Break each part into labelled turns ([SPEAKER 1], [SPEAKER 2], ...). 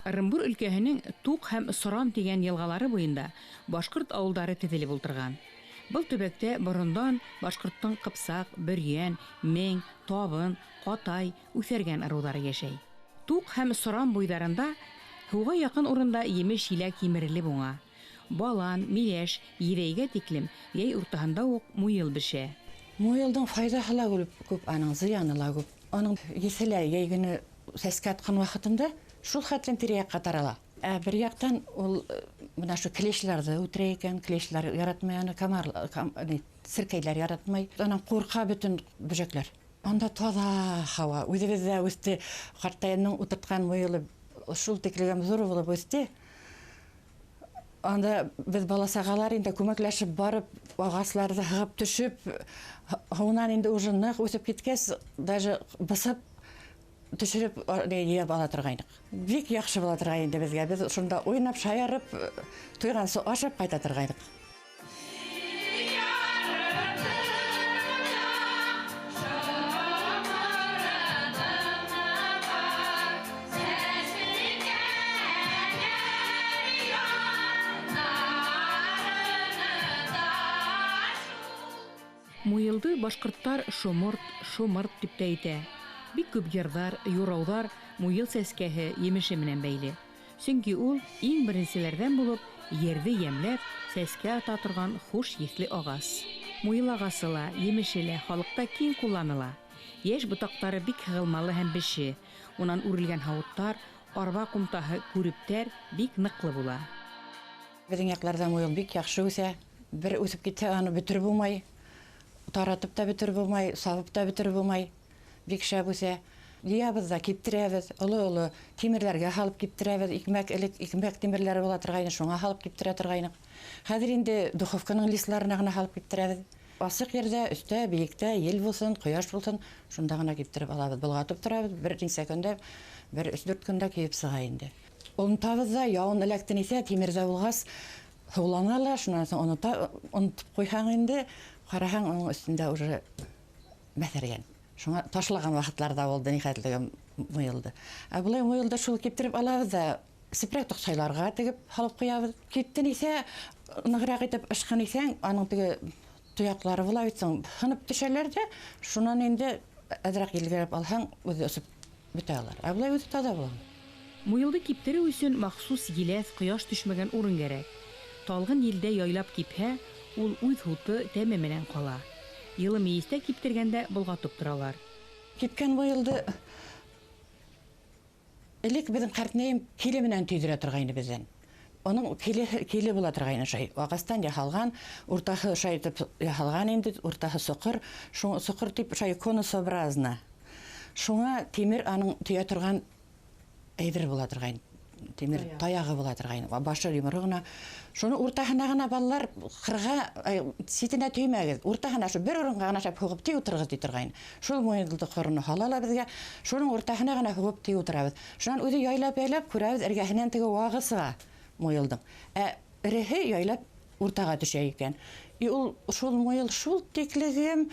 [SPEAKER 1] Ырымбур өлкәһенең Туҡ һәм Соран тигән йылғалары буйында башҡорт ауылдары теҙелеп ултырған. Был төбәктә борондан башҡорттоң Ҡыпсаҡ, Бөрйән, Мең, Табын, Ҡатай, Үҫәргән ырыуҙары йәшәй. Туҡ һәм Соран буйҙарында һыуға яҡын урында емеш-еләк емерелеп уңа. Балан, миләш, ерәйгә тиклем йәй уртаһында уҡ муйыл бешә.
[SPEAKER 2] Муйылдың файҙаһы ла күп, аның зыяны ла күп. Аның еҫе лә йәй көнө сәскә атҡан ваҡытында шул хәтлем тирә-яҡҡа тарала. Ә бер яҡтан ул бына ошо клещларҙы үтерә икән, клещлар яратмай аны, комар, серкәйләр яратмай. Анан ҡурҡа бөтөн бөжәкләр. Анда таҙа һауа. Үҙебеҙҙә үҫте, ҡартайымдың ултыртҡан муйылы шул тиклем ҙур булып үҫте. Анда беҙ бала сағалар инде күмәкләшеп барып, ағасларҙы һығып төшөп, һуңынан инде уже ныҡ үҫеп киткәс, даже бысып төшөрөп йыйып ала торғайныҡ. Бик яҡшы була торғай инде беҙгә. Беҙ шунда уйнап, шаярып, туйғансы ашап ҡайта торғайныҡ.
[SPEAKER 1] Муйылды башҡорттар шоморт, шомырт тип тә әйтә. Бик күп йырҙар, юрауҙар муйыл сәскәһе емеше менән бәйле. Сөнки ул иң беренселәрҙән булып ерҙе йәмләп, сәскә ата торған хуш еҫле ағас. Муйыл ағасы ла, емеше лә халыҡта киң ҡулланыла. Йәш ботаҡтары бик һығылмалы һәм беше. Унан үрелгән һауыттар, арба ҡумтаһы, күректәр бик ныҡлы була.
[SPEAKER 2] Беҙҙең яҡларҙа муйыл бик яҡшы үҫә. Бер үҫеп китһә, аны бөтөрөп булмай. Таратып та бөтөрөп булмай, сабып та бөтөрөп булмай. Бик шәп үҫә. Йыябыҙ ҙа киптерәбеҙ, оло-оло тимерҙәргә һалып киптерәбеҙ. Икмәк элек икмәк тимерҙәре була торғайны, шуңа һалып киптерә торғайныҡ. Хәҙер инде духовканың листларына ғына һалып киптерәбеҙ. Асыҡ ерҙә, өҫтә, бейектә, ел булһын, ҡояш булһын, шунда ғына киптереп алабыҙ. Болғатып торабыҙ, бер нисә көндә, бер өс-дүрт көндә кейеп сыға инде. Онотабыҙ ҙа, яуын эләктен иҫә, тимерҙә булғас, һыулана ла, шунан һуң онотоп ҡуйһаң инде, ҡараһаң, уның өҫтөндә уже мәҫәргән. Шуңа ташлаған ваҡытларҙа булды, ни хәтлегем муйылды. Ә былай муйылды шул киптереп алабыҙ ҙа, сепрәк тоҡсайларға тегеп һалып ҡуябыҙ. Киптен иҫә, нығыраҡ итеп ышҡын иҫәң, аның теге тояҡлары була бит соң, һынып төшәләр ҙә, шунан инде әҙерәк елгерәп алһаң, үҙе осоп бөтә алар. Ә былай үҙе таҙа була.
[SPEAKER 1] Муйылды киптереү өсөн махсус еләҫ, ҡояш төшмәгән урын кәрәк. Талғын елдә яйлап кипһә, ул үҙ һуты тәме менән ҡала. Йылы мейестә киптергәндә болғатып торалар.
[SPEAKER 2] Кипкән муйылды элек беҙҙең ҡәртнәйем киле менән төйҙөрә торғайны беҙҙән. Уның киле була торғайны шай. Ағастан яһалған, уртаһы шай итеп яһалған инде, уртаһы соҡор. Шуң соҡор тип шай конусообразно. Шуңа тимер аның төйә торған әйбер була торғайны. Тимер таяғы була торғайны. Башы йоморо ғына. Шуны уртаһына ғына балалар ҡырға, ай, ситенә төймәгеҙ. Уртаһына шу бер урынға ғына шәп һуғып тей ултырығыҙ ти торғайны. Шул муйылды ҡороно һала ла беҙгә. Шуның уртаһына ғына һуғып тей ултырабыҙ. Шунан үҙе яйлап-яйлап күрәбеҙ, эргәһенән теге вағы сыға муйылдың. Ә эреһе яйлап уртаға төшә икән. И ул шул муйыл шул тиклегем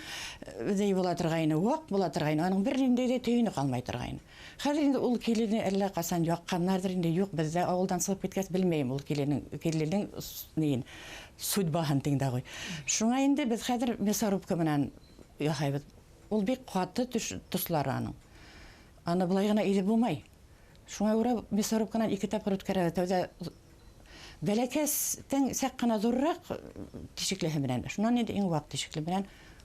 [SPEAKER 2] ҙей була торғайны, ваҡ була торғайны. Аның бер ниндәй ҙә төйөнө ҡалмай торғайны. Хәҙер инде ул килене әллә ҡасан яҡҡандарҙыр инде, юҡ, беҙҙә ауылдан сығып киткәс белмәйем ул киленең нейен, судьбаһын тиң дә ҡуй. Шуңа инде беҙ хәҙер мясорубка менән яһайбыҙ. Ул бик ҡаты тослары аның. Аны былай ғына иҙеп булмай. Шуңа күрә мясорубканан ике тапҡыр үткәрәбеҙ. Тәүҙә бәләкәстән саҡ ҡына ҙурыраҡ тишеклеһе менән, шунан инде иң ваҡ тишекле менән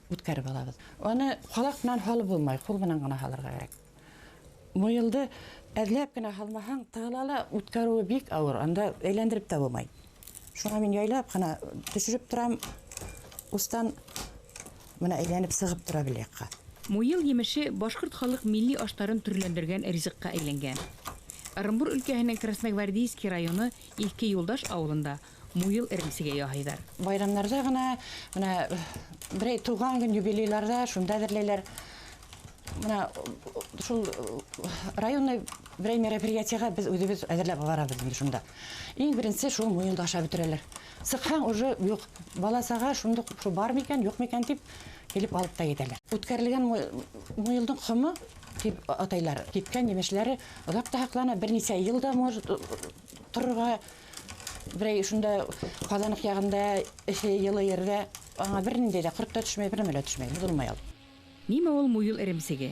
[SPEAKER 2] үткәреп алабыҙ. Аны ҡалаҡ менән һалып булмай, ҡул менән генә һалырға кәрәк. Муйылды әҙләп кенә һалмаһаң, тығыла ла үткәреүе бик ауыр, анда әйләндереп тә булмай. Шуңа мин яйлап ҡына төшөрөп торам, устан бына әйләнеп сығып тора бер яҡҡа.
[SPEAKER 1] Муйыл емеше башҡорт халыҡ милли аштарын төрләндергән ризыҡҡа әйләнгән. Ырымбур өлкәһенең Красногвардейский районы Иҫке Юлдаш ауылында муйыл эремсеге яһайҙар.
[SPEAKER 2] Байрамдарҙа ғына, бына берәй тыуған көн, юбилейларҙа шунда әҙерләйләр. Бына шул районный берәй мероприятиеға беҙ үҙебеҙ әҙерләп барабыҙ инде шунда. Иң беренсе шул муйылды ашап бөтөрәләр. Сыҡһаң уже юҡ, бала-саға шундуҡ шул бар микән, юҡ микән тип килеп алып та китәләр. Үткәрелгән муйылдың ҡомо Тип атайлар. Кипкән емешләре оҙаҡ та һаҡлана, бер нисә йыл да может торорға. Берәй шунда ҡаҙаныҡ яғында, эҫе йылы ерҙә аңа бер ниндәй ҙә ҡорт та төшмәй, бер нәмә лә төшмәй, боҙолмай ул.
[SPEAKER 1] Нимә ул муйыл эремсеге?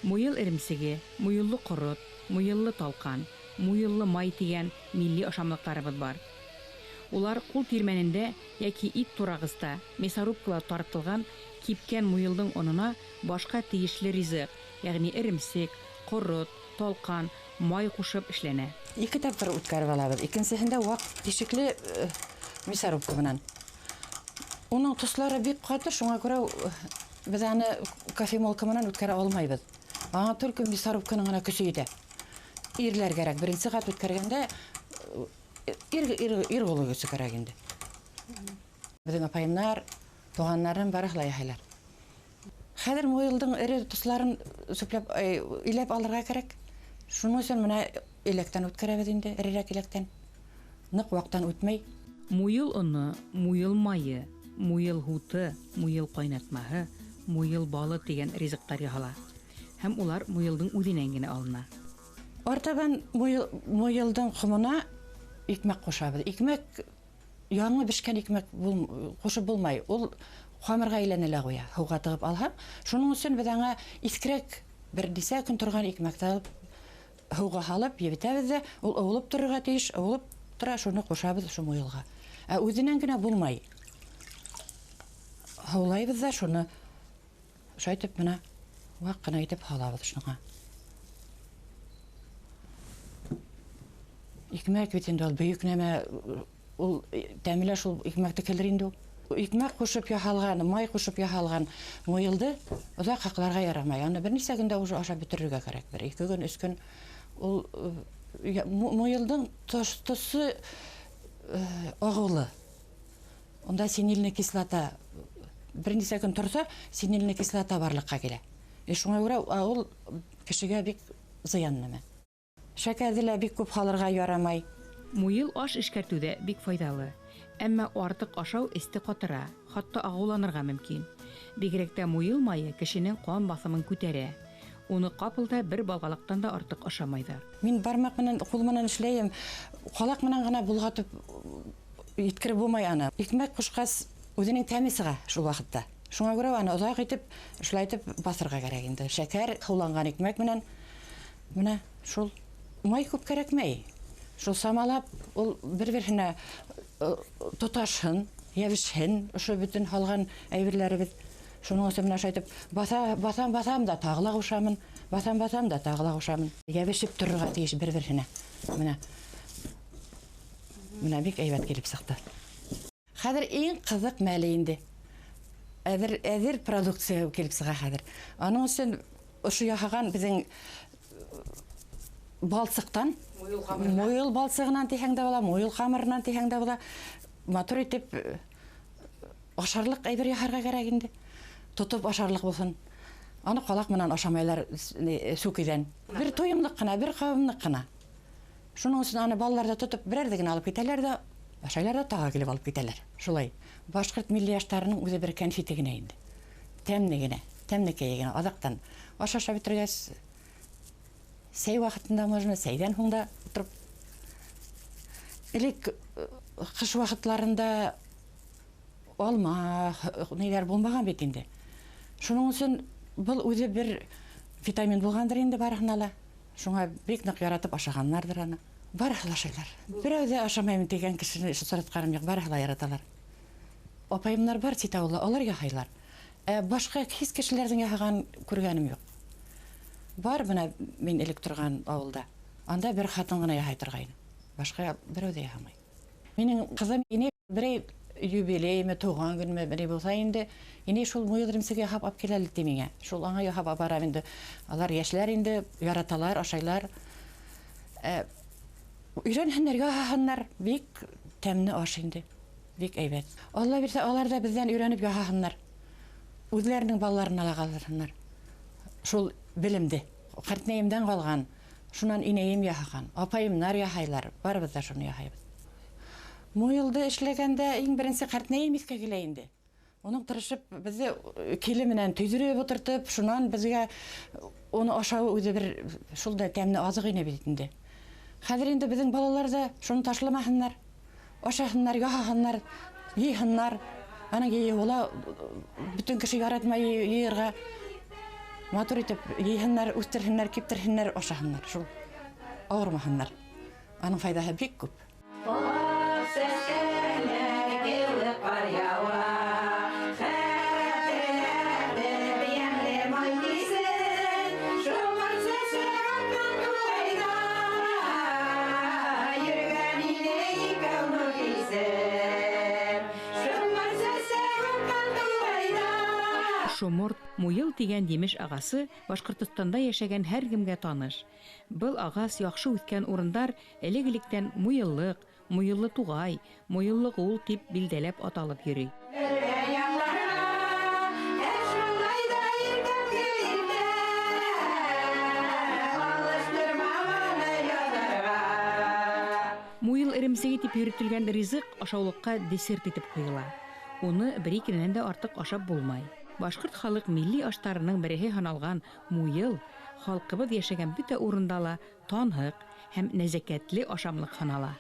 [SPEAKER 1] Муйыл эремсеге, муйыллы ҡорот, муйыллы талҡан, муйыллы май тигән милли ашамлыҡтарыбыҙ бар. Улар ҡул тирмәнендә йәки ит турағыста мясорубкала тартылған кипкән муйылдың онона башҡа тейешле ризыҡ, йәғни эремсек, ҡорот, талҡан, май ҡушып эшләнә.
[SPEAKER 2] Ике тапҡыр үткәреп алабыҙ. Икенсеһендә ваҡ тишекле мясорубка менән. Уның тослары бик ҡаты, шуңа күрә беҙ аны кофемолка менән үткәрә алмайбыҙ. Аңа только мясорубканың ғына көсө етә. Ирләр кәрәк. Беренсе ҡат үткәргәндә ир ҡулы көсө кәрәк инде. Беҙҙең апайымдар, туғандарым барыһы ла яһайлар. Хәҙер муйылдың эре тосларын сүпләп, иләп алырға кәрәк. Шуның өсөн менә иләктән үткәрәбеҙ инде, эрерәк иләктән. Ныҡ ваҡтан үтмәй.
[SPEAKER 1] Муйыл оно, муйыл майы, муйыл һуты, муйыл ҡайнатмаһы, муйыл балы тигән ризыҡтар яһала. Һәм улар муйылдың үҙенән генә алына.
[SPEAKER 2] Артабан муйылдың ҡомона икмәк ҡушабыҙ. Икмәк, яңы бешкән икмәк ҡушып булмай. Ул ҡамырға әйләнә лә ҡуя, һыуға тығып алһам. Шуның өсөн беҙ аңа иҫкерәк бер нисә көн торған икмәкте алып, һыуға һалып ебетәбеҙ ҙә, ул ыуылып торорға тейеш, ыуылып тора, шуны ҡушабыҙ ошо муйылға. Ә үҙенән генә булмай. Һыулайбыҙ ҙа шуны шулай итеп менә ваҡ ҡына итеп һалабыҙ шуға. Икмәк бит инде ул бөйөк нәмә, ул тәме лә шул икмәкте килер инде ул. Икмәк ҡушып яһалған, май ҡушып яһалған муйылды оҙаҡ һаҡларға ярамай. Аны бер нисә көндә уже ашап бөтөрөргә кәрәк. Бер ике көн, өс көн. Ул муйылдың тосы ағыулы. Унда синильная кислота бер нисә көн торһа, синильная кислота барлыҡҡа килә. Шуңа күрә ул кешегә бик зыян нәмә. Шәкәрҙе лә бик күп һалырға ярамай.
[SPEAKER 1] Муйыл аш эшкәртеүҙә бик файҙалы. Әммә артыҡ ашау эсте ҡатыра, хатта ағыуланырға мөмкин. Бигерәк тә муйыл майы кешенең ҡан баҫымын күтәрә. Уны ҡапыл да бер балғалаҡтан да артыҡ ашамайҙар.
[SPEAKER 2] Мин бармаҡ менән, ҡул менән эшләйем. Ҡалаҡ менән ғына болғатып еткереп булмай аны. Икмәк ҡушҡас үҙенең тәме сыға шул ваҡытта. Шуңа күрә аны оҙаҡ итеп, шулай итеп баҫырға кәрәк инде. Шәкәр һыуланған икмәк менән менә шул май күп кәрәкмәй. Шул самалап ул бер-береһенә тоташһын, йәбешһен, ошо бөтөн һалған әйберләребеҙ. Шуның өсөн менә шулай итеп баҫам, баҫам да тағы ла ҡушамын, баҫам, баҫам да тағы ла ҡушамын. Йәбешеп торорға тейеш бер-береһенә. Менә. Менә бик әйбәт килеп сыҡты. Хәҙер иң ҡыҙыҡ мәле инде. Әҙер продукция килеп сыға хәҙер. Аның өсөн ошо яһаған беҙҙең балсыҡтан, муйыл балсығынан тиһәң дә була, муйыл ҡамырынан тиһәң дә була. Матур итеп ашарлыҡ әйбер яһарға кәрәк инде. Тотоп ашарлыҡ булһын. Аны ҡалаҡ менән ашамайлар сүкейҙән. Бер туйымлыҡ ҡына, бер ҡабымлыҡ ҡына. Шуның өсөн аны балалар ҙа тотоп берәрҙе генә алып китәләр ҙә, ашайлар ҙа тағы килеп алып китәләр. Шулай. Башҡорт милли аштарының үҙе бер кәнфите генә инде. Тәмле генә, тәмлекәй генә. Аҙаҡтан аш ашап бөтөргәс, сәй ваҡытында можно, сәйҙән һуң да ултырып. Элек ҡыш ваҡытларында алма, ниҙәр булмаған бит инде. Шуның өсөн был үҙе бер витамин булғандыр инде барыһына ла. Шуңа бик ныҡ яратып ашағандарҙыр аны. Барыһы ла ашайлар. Берәү ҙә ашамайым тигән кешене осратҡаным юҡ, барыһы ла яраталар. Апайымдар бар сит ауылда, алар яһайлар. Ә башҡа һис кешеләрҙең яһаған күргәнем юҡ. Бар бына мин элек торған ауылда. Анда бер ҡатын ғына яһай торғайны. Башҡа берәү ҙә яһамай. Минең ҡыҙым ине берәй юбилейме, тыуған көнмө, берәй булһа инде, ине шул муйыл эремсеге яһап алып килә әле ти миңә. Шул аңа яһап алып барам инде. Алар йәшләр инде, яраталар, ашайлар. Өйрәнһеннәр, яһаһыннар. Бик тәмле аш инде. Бик әйбәт. Алла бирсә, алар ҙа беҙҙән өйрәнеп яһаһыннар. Үҙләренең балаларына ла ҡалдырһыннар. Шул белемде. Ҡартнәйемдән ҡалған, шунан инәйем яһаған, апайымдар яһайлар, барыбыҙ ҙа шуны яһайбыҙ. Муйылды эшләгәндә иң беренсе ҡартнәйем иҫкә килә инде. Уның тырышып беҙҙе киле менән төйҙөрөп ултыртып, шунан беҙгә уны ашауы үҙе бер шул да тәмле аҙыҡ ине бит инде. Хәҙер инде беҙҙең балалар ҙа шуны ташламаһыннар, ашаһыннар, яһаһыннар, йыйһыннар. Аның йыйыуы ла бөтөн кеше яратмай йыйырға. Матур итеп йыйһыннар, үҫтерһеннәр, киптерһеннәр, ашаһыннар, шул ауырмаһыннар. Аның файҙаһы бик күп.
[SPEAKER 1] Шоморт, муйыл тигән емеш ағасы Башҡортостанда йәшәгән һәр кемгә таныш. Был ағас яҡшы үҫкән урындар элек-электән муйыллыҡ, муйыллы туғай, муйыллы ул тип билдәләп аталып йөрөй. Муйыл эремсеге тип йөрөтөлгән ризыҡ ашаулыҡҡа десерт итеп ҡуйыла. Уны бер-икенән дә артыҡ ашап булмай. Башҡорт халыҡ милли аштарының береһе һаналған муйыл халҡыбыҙ йәшәгән бөтә урында ла танһыҡ һәм нәзәкәтле ашамлыҡ һанала.